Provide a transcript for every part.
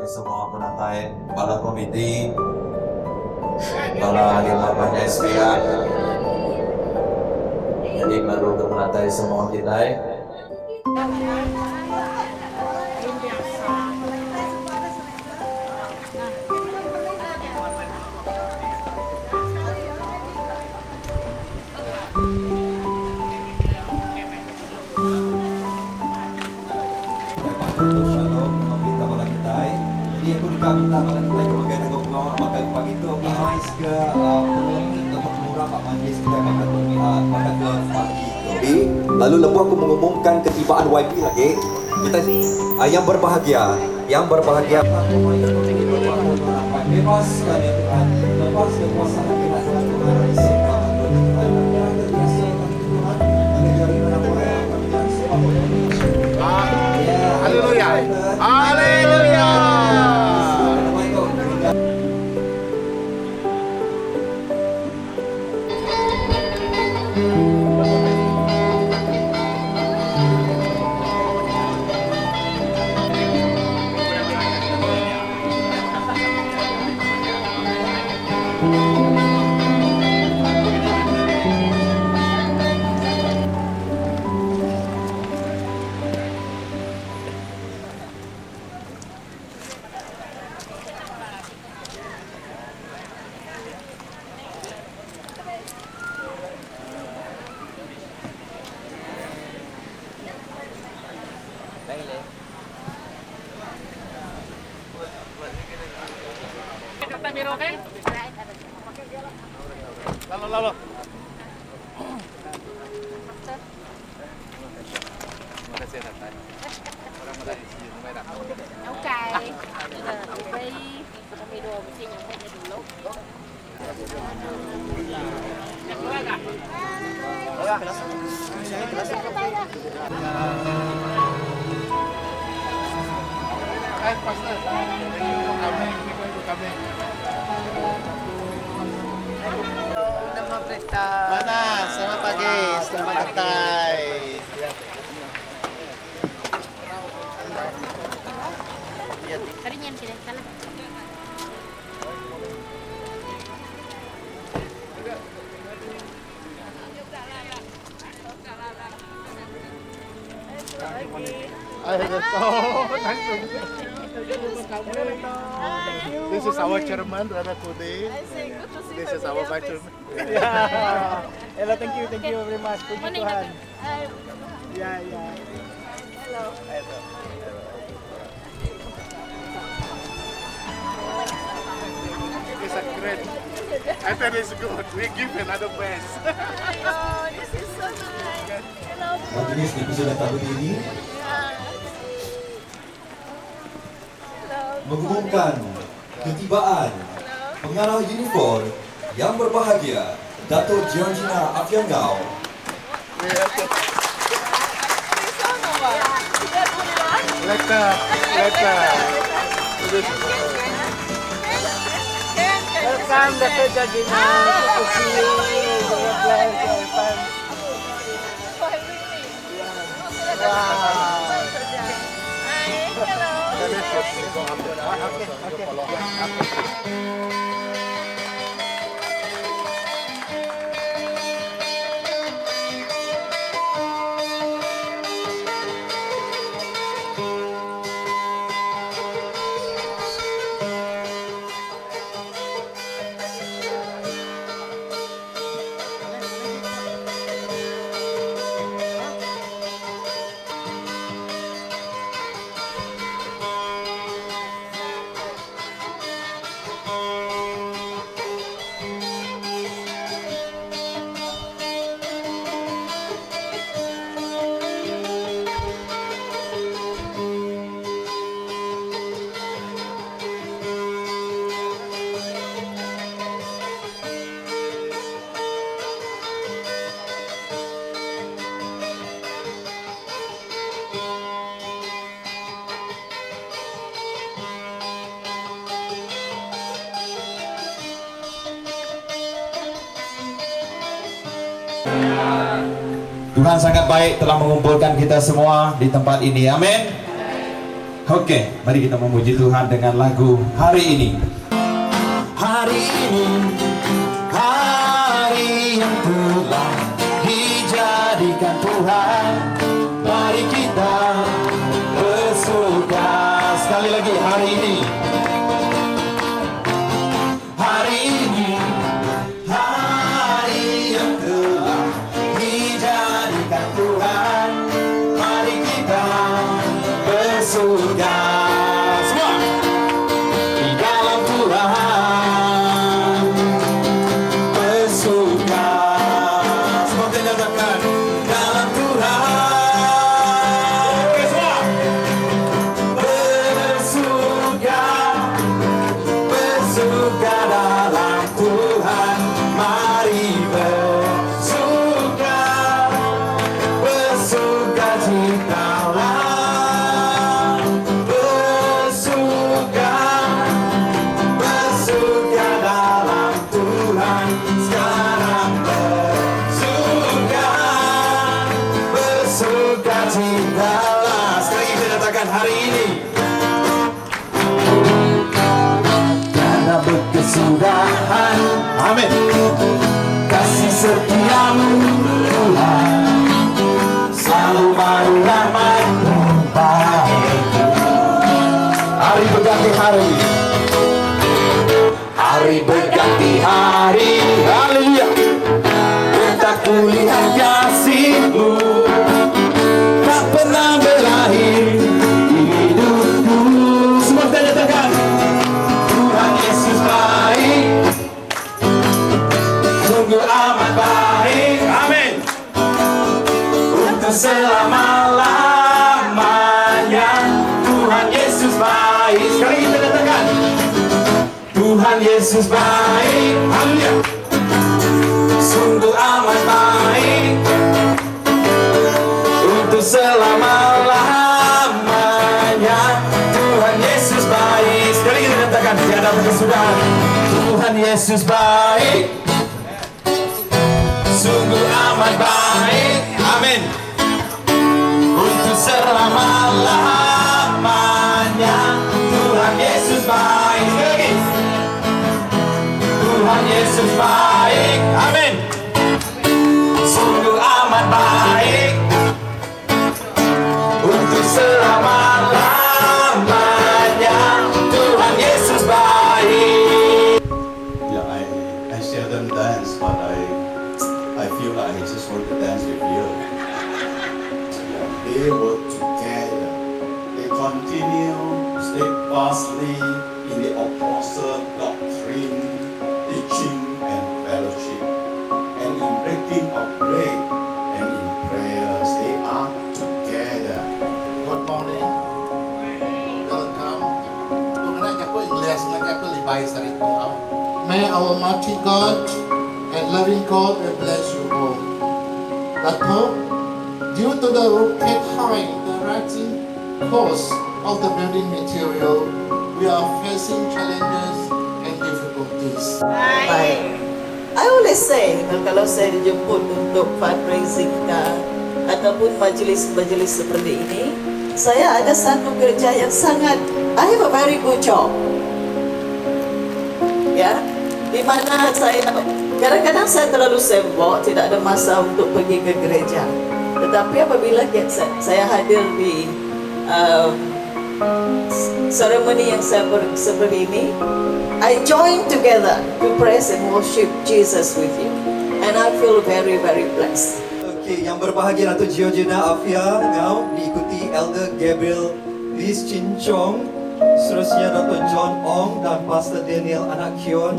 ngagai semua penatai bala komiti, bala ari rumah panjai sepiak. Nyadi ngelalu ke penatai semua kitai. Shalom enggau minta bala kitai. Jadi aku deka minta bala kitai ke megai tanggung pengawa baka ke pagi tu ngemais ke pengerami tauka pengurang ba majlis kitai baka tu baka ke pagi tu. Lalu lebuh aku mengumumkan ketibaan YB lagi, kitai yang berbahagia, yang berbahagia. Bebaskan ya Tuhan, lepaskan kuasa kitai Tuhan ari setan, Tuhan. Haleluya. Haleluya. Mana, selamat pagi, selamat datai. This is our chairman, Brother Kudi. This is our vice chairman. Yeah. Hello, thank you, thank you very much. Puji Tuhan. Yeah, yeah. Hello. It's a great. I think it's good. We give another best. Oh, this is so nice. Hello. Majlis dipersilakan berdiri mengumumkan ketibaan pengarah Unifor yang berbahagia Dato' Georgina Afiangau. Later, later. Welcome, Dr. Georgina. Good to see you. God bless your time. Wow. Hi. Hello. Okay, okay. Tuhan sangat baik telah mengumpulkan kita semua di tempat ini. Amin. Okey, mari kita memuji Tuhan dengan lagu hari ini. Hari ini hari yang telah dijadikan Tuhan. Mari kita bersuka. Sekali lagi hari ini. Hari ini hari yang telah dijadikan Tuhan. Mari kita bersuka. Semua di dalam Tuhan bersuka. Semua kita nyatakan dalam Tuhan. Oke, semua bersuka, bersuka dalam Tuhan. Mari bersuka, bersuka citalah, bersuka, bersuka dalam Tuhan. Sekarang bersuka, bersuka citalah. Sekali lagi kita nyatakan hari ini. Karena berkesudahan. Amin. Kasih setiamu Tuhan, selalu baru rahmatmu baik. Hari berganti hari, hari berganti hari. Haleluya. Tetap kulihat kasihmu tak pernah berakhir di hidupku. Semua kita nyatakan Tuhan Yesus baik, sungguh amat baik. Amin. Untuk selama-lamanya Tuhan Yesus baik. Sekali kita katakan Tuhan Yesus baik. Haleluya. Sungguh amat baik untuk selama-lamanya Tuhan Yesus baik. Sekali kita katakan tiada berkesudahan. Tuhan Yesus baik, sungguh amat baik. Amin. Untuk selama-lamanya Tuhan Yesus baik. Sekali lagi. Tuhan Yesus baik. Amin. Sungguh amat baik untuk selama-lamanya Tuhan Yesus baik. Yeah, I seldom dance, but I feel like I just want to dance with you. Yeah, they were together. They continue steadfastly in the apostle doctrine, teaching, and fellowship, and in breaking of bread and in prayers. They are together. Good morning. Welcome. Kung ako Ingles, nga ako libay sa rito. May our mighty God and loving God will bless you all. But due to the rocket high, the rising cost of the building material, we are facing challenges and difficulties. Baik. I always say, kalau saya dijemput untuk fundraising ke ataupun majlis-majlis seperti ini, saya ada satu kerja yang sangat, I have a very good job. Ya, di mana saya kadang-kadang saya terlalu sibuk, tidak ada masa untuk pergi ke gereja. Tetapi apabila saya hadir di seremoni yang seperti ini, I join together to praise and worship Jesus with you. And I feel very, very blessed. Okey, yang berbahagia Datuk Georgina Afia Ngau diikuti Elder Gabriel Liz Chin Chong, seterusnya Dr. John Ong dan Pastor Daniel Anak Kion,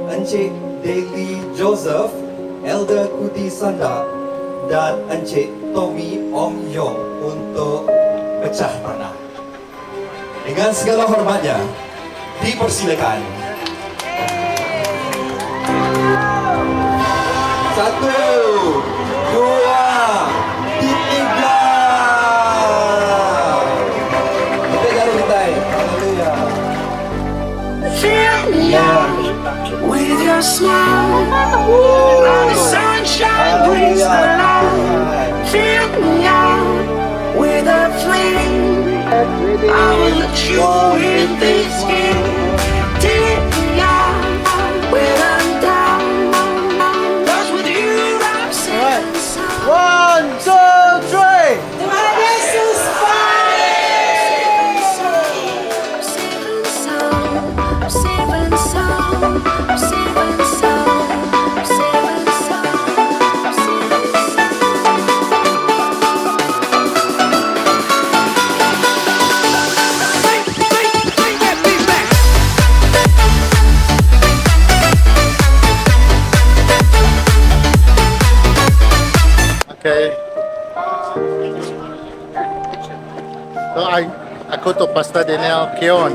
Encik Daily Joseph, Elder Kuti Sanda dan Encik Tommy Ong Yong untuk pecah tanah. Dengan segala hormatnya, dipersilakan. Satu, dua, tiga. Kita jari kita. Haleluya. Fill me up with your smile. The sunshine brings the light. Fill me up with a flame. Alright, ready. I will let you One, win two, this smile. game. Take me out when I'm down. 'Cause with you I'm safe Alright. and sound. One, two, three. Tuhan Yesus baik. Safe and sound, I'm safe and sound, I'm safe and sound, I'm safe and sound, I'm safe and sound. Okay. So I, aku tu Pastor Daniel Kion.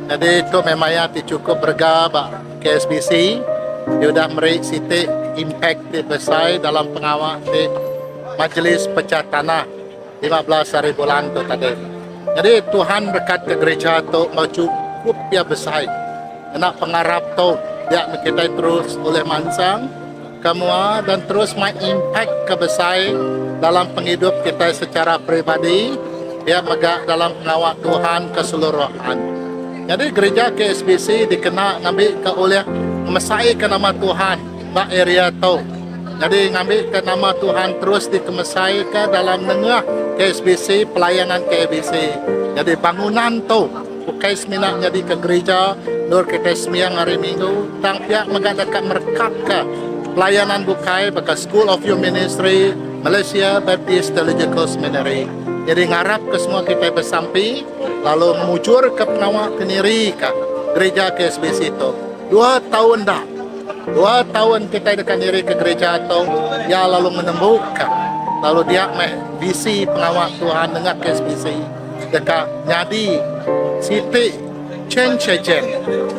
Jadi tu memang ya ti cukup berega ba KSBC. Dia udah meri siti impact ti besar dalam pengawal di Majlis Pecah Tanah 15 hari bulan tu tadi. Jadi Tuhan berkat ke gereja tu mau cukup ya besar. Anak pengarap tu dia kita terus oleh mansang kemua dan terus mai impact ke besar dalam penghidup kita secara peribadi dia mega dalam pengawal Tuhan keseluruhan. Jadi gereja KSBC dikena ngambil ke oleh mesai ke nama Tuhan ba area tu. Jadi ngambil ke nama Tuhan terus dikemesai ke dalam nengah KSBC pelayanan KSBC. Jadi bangunan tu bukan semina jadi ke gereja nur kita semiang hari Minggu tang pihak mega dekat merekat ke pelayanan bukai baka School of Your Ministry Malaysia Baptist Theological Seminary. Jadi ngarap ke semua kita bersampi lalu memujur ke pengawal keniri ke gereja KSBC itu. 2 tahun dah. 2 tahun kita dekat diri ke gereja tu ya lalu menembuka lalu dia meh visi pengawal Tuhan dengan KSBC dekat nyadi siti change agent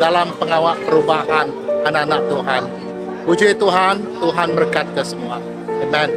dalam pengawal perubahan anak-anak Tuhan. Puji Tuhan, Tuhan berkat ke semua. Amen.